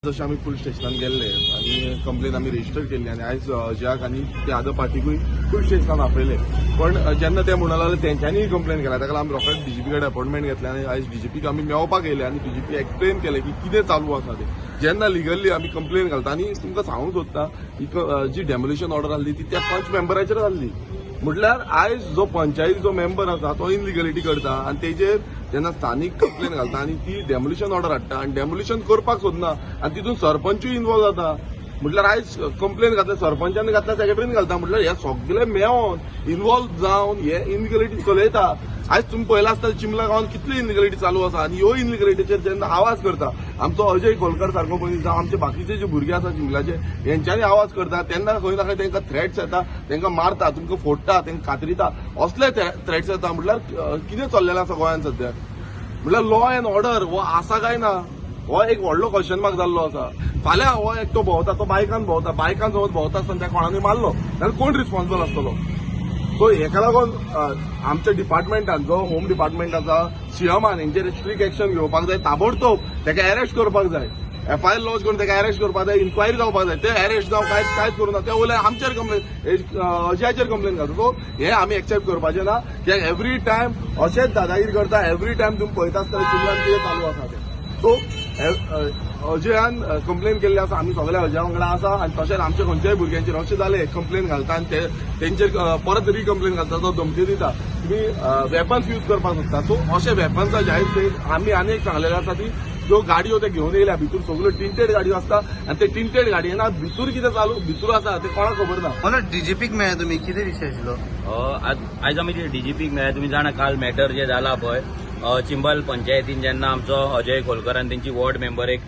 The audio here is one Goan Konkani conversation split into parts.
जशें आमी पुलीस स्टेशनान गेल्ले आनी कंप्लेन आमी रजिस्टर केल्ली आनी आयज अजयाक आनी त्या अदर पार्टीकूय पुलीस स्टेशनान आपयले. पण जेन्ना ते म्हणूंक लागले तेंच्यांनीय कंप्लेन केला, ताका लागून आमी रोखडेच डीजीपी कडेन अपॉयंटमेंट घेतले आनी आयज डीजीपीक आमी मेळपाक येयले आनी डीजीपी एक्सप्लेन केलें की कितें चालू आसा तें. जेन्ना लिगली आमी कंप्लेन घालता आनी तुमकां सांगूंक सोदता ही जी डेमोलिशन ऑर्डर आसली ती त्या पंच मेंबराचेर आसली. म्हटल्यार आयज जो पंचायतीचो मेंबर आसा तो इनलिगलिटी करता आनी तेजेर जेन्ना स्थानीक कंप्लेन घालता आनी ती डेमोलिशन ऑर्डर हाडटा आनी डेमोलिशन करपाक सोदना आनी तितून सरपंचूय इनवॉल्व जाता. म्हटल्यार आयज कंप्लेन घातल्या सरपंचान घातल्या, सेक्रेटरीन घालता, म्हटल्यार हे सगळे मेळोन इनवॉल्व जावन हे इनलिगलिटी चलयता. आयज तुमी पळयला आसतलें चिंबला गांवांत कितली इनलिगलिटी चालू आसा आनी ह्यो इनलिगलिटीचेर जेन्ना आवाज करता आमचो अजय खोलकर सारको मनीस जावं आमचे बाकीचे जे भुरगे आसा चिंबलाचे हेंच्यांनी आवाज करता तेन्ना खंय ना खंय तांकां थ्रेट्स येता, तांकां मारता, तुमकां फोडटा, तांकां कातरिता, असले थ्रेट्स येता. म्हटल्यार कितें चल्लेलें आसा गोंयांत सद्या? म्हटल्यार लॉ एन्ड ऑर्डर हो आसा काय ना हो एक व्हडलो क्वेश्चन मार्क जाल्लो आसा. फाल्यां हो एकटो भोंवता, तो बायकान भोंवता, बायकान समज भोंवता आसतना त्या कोणाकूय मारलो जाल्यार कोण रिस्पॉन्सिबल आसतलो? सो हेका लागून आमच्या डिपार्टमेंटान, जो होम डिपार्टमेंट आसा, सीएमान हेंचेर स्ट्रिक्ट एक्शन घेवपाक जाय. ताबडतोब तेका अरेस्ट करपाक जाय, एफआयआर लॉज करून तेका अरेस्ट करपाक जाय, इन्क्वायरी जावपाक जाय. ते अरेस्ट जावं कांयच कांयच करूं ना, ते वयल्यान आमचेर कंप्लेन, अजयाचेर कंप्लेन घालता. सो हे आमी एक्सेप्ट करपाचें ना कित्याक एवरी टायम अशेंच दादागिरी करता. एवरी टायम तुमी पळयता आसतले चिंबलान कितें चालू आसा तें. सो अजयान कंप्लेन केल्ली आसा, आमी सगळे अजया वांगडा आसा आनी तशेंच आमच्या खंयच्याय भुरग्यांचेर अशें जालें कंप्लेन घालता आनी ते तेंचेर परत रिकंप्लेन घालता, तो धमकी दिता, तुमी वेपन्स यूज करपाक सोदता. सो अशे वेपन्सा जायत ते आमी आनी एक सांगलेलें आसा ती ज्यो गाडयो ते घेवन येयल्या भितूर सगळ्यो टिंटेड गाडयो आसता आनी ते टिंटेड गाडयेन भितूर कितें चालू भितूर आसा ते कोणाक खबर ना. म्हणून डीजीपीक मेळ्ळे तुमी, कितें विशय आशिल्लो? आयज आमी डीजीपीक मेळ्ळे. तुमी जाणा काल मॅटर जे जाला पळय चिंबल पंचायतीन, जेन्ना आमचो अजय खोलकर आनी तेंची वॉर्ड मेंबर एक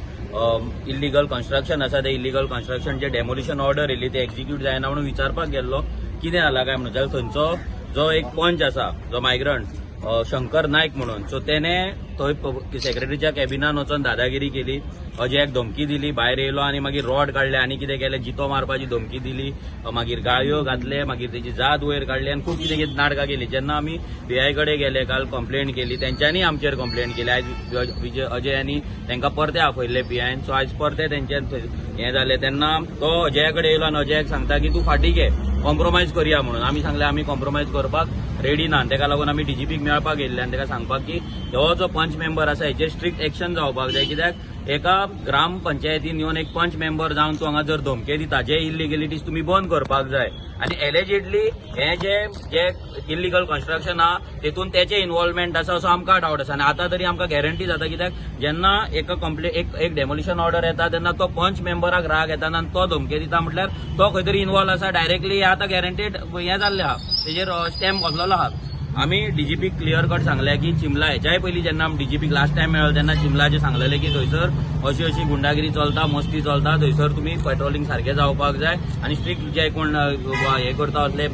इलिगल कन्स्ट्रक्शन आसा, ते इलिगल कन्स्ट्रक्शनचे डेमोलिशन ऑर्डर येयली, ते एक्झिक्यूट जायना म्हणून विचारपाक गेल्लो कितें जाला काय म्हणून, जाल्यार थंयचो जो एक पंच आसा, जो मायग्रंट शंकर नायक म्हणून, सो तेणे थंय सेक्रेटरीच्या कॅबिनान वचोन दादागिरी केली, अजयाक धमकी दिली, भायर येयलो आनी मागीर रॉड काडले आनी कितें केलें, जितो मारपाची धमकी दिली, मागीर गाळयो घातले, मागीर तेजी जात वयर काडली आनी खूब कितें कितें नाटकां केली. जेन्ना आमी पीआय कडेन गेले, काल कंप्लेन केली, तेंच्यांनी आमचेर कंप्लेन केली. आयज विजय अजय आनी तांकां परते आपयल्ले पीआयन. सो आयज परते तेंचे हें जालें तेन्ना तो अजया कडेन येयलो आनी अजयाक सांगता की तूं फाटीं घे, कॉम्प्रोमायज करया म्हणून. आमी सांगलें आमी कॉम्प्रोमायज करपाक रेडी ना आनी तेका लागून आमी डीजीपीक मेळपाक येयल्ले आनी तेका सांगपाक की हो जो पंच मेंबर आसा हेचेर स्ट्रिक्ट एक्शन जावपाक जाय, कित्याक एका ग्राम पंचायतीन येवन एक पंच मेंबर जावन तूं हांगा जर धमके दिता, जे इलिगलिटीज तुमी बंद करपाक जाय. आनी एलेजिडली हे जे जे इलिगल कन्स्ट्रक्शन आहा तेतून तेचे इन्वॉल्वमेंट आसा असो आमकां डावट आसा. आनी आतां तरी आमकां गॅरंटी जाता, कित्याक जेन्ना एक कंप्ले एक एक डेमोलिशन ऑर्डर येता तेन्ना तो पंच मेंबराक राग येता आनी तो धमके दिता, म्हटल्यार तो खंय तरी इन्वॉल्व आसा डायरेक्टली. आतां गॅरंटीड हें जाल्लें आहा, तेजेर स्टॅम्प बसलेलो आहा. आमी डीजीपीक क्लियर कट सांगले की चिमला हेच्याय पयलीं जेन्ना आमी डीजीपीक लास्ट टायम मेळ्ळो तेन्ना चिमलाचें सांगलेलें की थंयसर अशी अशी गुंडागिरी चलता, मस्ती चलता, थंयसर तुमी पेट्रोलिंग सारकें जावपाक जाय आनी स्ट्रिक्ट जे कोण हे करता, असले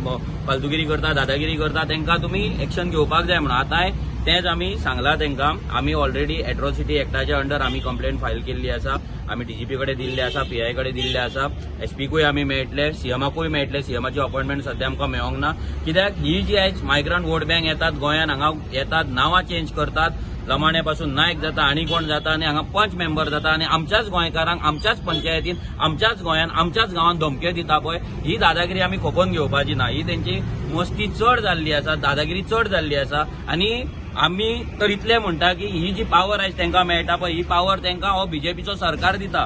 फालतुगिरी करता, दादागिरी करता, तांकां तुमी एक्शन घेवपाक जाय म्हणून. आतांय तेंच आमी सांगलां तांकां. आमी ऑलरेडी एट्रॉसिटी एक्टाच्या अंडर आमी कंप्लेन फायल केल्ली आसा, आमी डीजीपी कडेन दिल्ले आसा, पीआय कडेन दिल्ले आसा, एसपीकूय आमी मेळटले, सीएमाकूय मेळटले. सीएमाची अपॉयंटमेंट सद्या आमकां मेळोंक ना, कित्याक ही जी आयज मायग्रंट वोट बँक येतात गोंयान, हांगा येतात, नांवां चेंज करतात, लमाणे पासून नायक जाता आनी कोण जाता आनी हांगा पंच मेंबर जाता आनी आमच्याच गोंयकारांक आमच्याच पंचायतीन आमच्याच गोंयान आमच्याच गांवांत धमक्यो दिता पळय, ही दादागिरी आमी खपोवन घेवपाची ना. ही तेंची मस्ती चड जाल्ली आसा, दादागिरी चड जाल्ली आसा. आनी आमी तर इतलें म्हणटा की ही जी पावर आयज तांकां मेळटा पळय, ही पावर तांकां हो बीजेपीचो सरकार दिता.